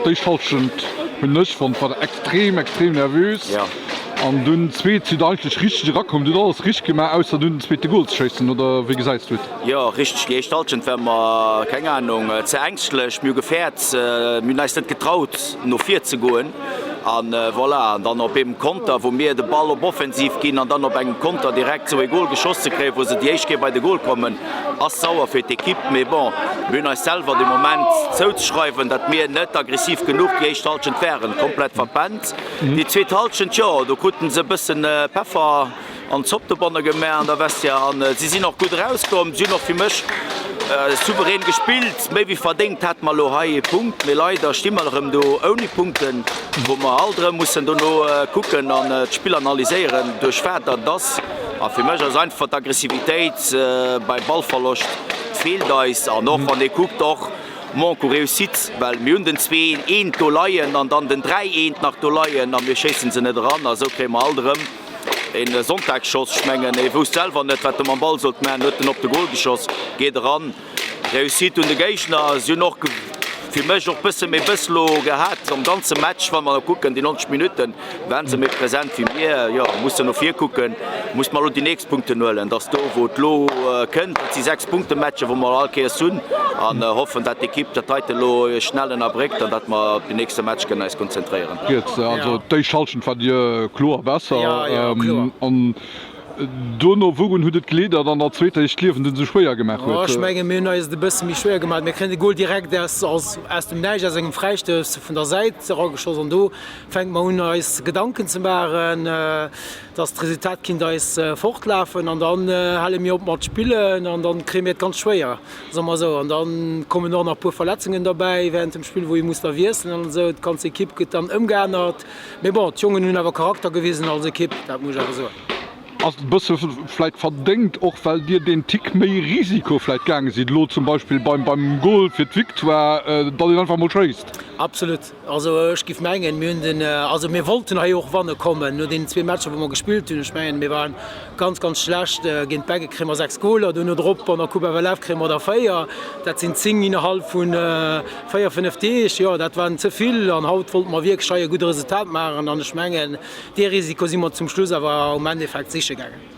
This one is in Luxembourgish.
D'éischt Hallschent hunn ech fonnt, war der extrem, extrem nervös. An dunn d'zweet sidd der eigentlech richteg erakomm. Dir hutt alles richteg gemaach, ausser dunn den zweete Gol ze schéissen, oder wéi gesäis du et? Jo, richteg. Déi éischt Hallschent ware mer, keng Anung, ze ängschtlech. Mir hu gefäert, mir hunn eis net getraut no vir ze goen. An voilà, an dann op eem Konter, wou mir de Ball op Offensiv ginn an dann op engem Konter direkt sou ee Gol geschoss ze kréien, wou se déi éischt Kéier bei de Gol kommen, ass sauer fir d'Ekipp. Mee bon, mir hunn eis selwer de Moment zouzeschreiwen, datt mir net aggressiv genuch déi éischt Hallschent waren, komplett verpennt. Déi zweet Hallschent, jo, do kruten se e bëssen Peffer an d'Zopp dobanne gemaach an der Vestiaire an si sinn och gutt erauskomm. Si hunn och fir mech souverän gespillt, méi wéi verdéngt hate mer elo hei ee Punkt, mee leider sti mer erëm do ouni Punkten, wou mer alt erëm mussen dono kucken an d'Spill analyséieren, duerch wat dat ass. A fir mech ass einfach d'Aggressivitéit bei Ballverloscht feelt eis an och wann ee kuckt och Manque u Réussite, well mir hunn den 2, eent do leien an dann den 3, eent nach do leien a mir schéissen se net eran a sou kréie mer alt erëm e Sonntagsschoss. Ech mengen, e wousst selwer net, wat e mam Ball sollt maachen, huet en op de Gol geschoss, geet eran. Réussite un de Géigner. Si hunn och fir mech och bësse méi Bëss lo gehat am ganze Match, wa mer kucken déi 90 Minutten. Waren se méi present wéi mir? Jo, musse no vir kucken, muss mer elo déi nächst Punkten huelen. Dass do wou et elo kënnt, dat si 6 Punkte Matcher wou mer all Kéiers hunn an hoffen dat d'Ekipp dat heite elo schnell ënnerbréckt an dat mer op den nächste Match kënnen eis konzentréieren. Riets, also d'éischt Hallschent war Dir kloer besser an dono wourun hutt et geleet, datt an der zweeter Iech d'Liewen dunn esou schwéier gemaach huet? Ech menge mir hunn eis et e bësse méi schwéier gemaach. Mir kréien de Gol direkt aus dem Näischt, aus engem Fräistouss vun der Säit erageschoss an do Fänke mer un eis Gedanken ze maachen, dass d'Resultat kinnt eis fortlafen an dann hale mir op mat spillen an dann kréie mir et ganz schwéier, soe mer esou. An dann kommen och nach e puer Verletzungen derbäi während dem Spill, wou ee muss da wiesselen an esou. D'ganz Ekipp gëtt dann ëmgeännert. Mee bon, d'Jongen hunn awer Charakter gewisen als Ekipp, dat muss ech awer soen. Ass e bësse vläit verdéngt, och well Dir deen Tick méi Risiko vläit gaange sidd, elo zum Beispill beim beim Gol fir d'Victoire, datt een einfach mol schéisst? Absolut. Also ech géif mengen, mir hunn den, also mir wollten hei och wanne kommen no deenen zwee Matcher wou mer gespillt hunn. Ech mengen, mir waren ganz, ganz schlecht. Géint Beggen kréie mer 6 Goler, duerno drop an der Coupe FLF kréie mer der 4. Dat sinn 10 innerhalb vu 4, 5 Deeg. Jo, dat waren ze vill an haut wollte mer wierklech hei e gudde Resultat maachen an ech mengen, dee Risiko si mer zum Schluss awer um Endeffekt siche gaangen.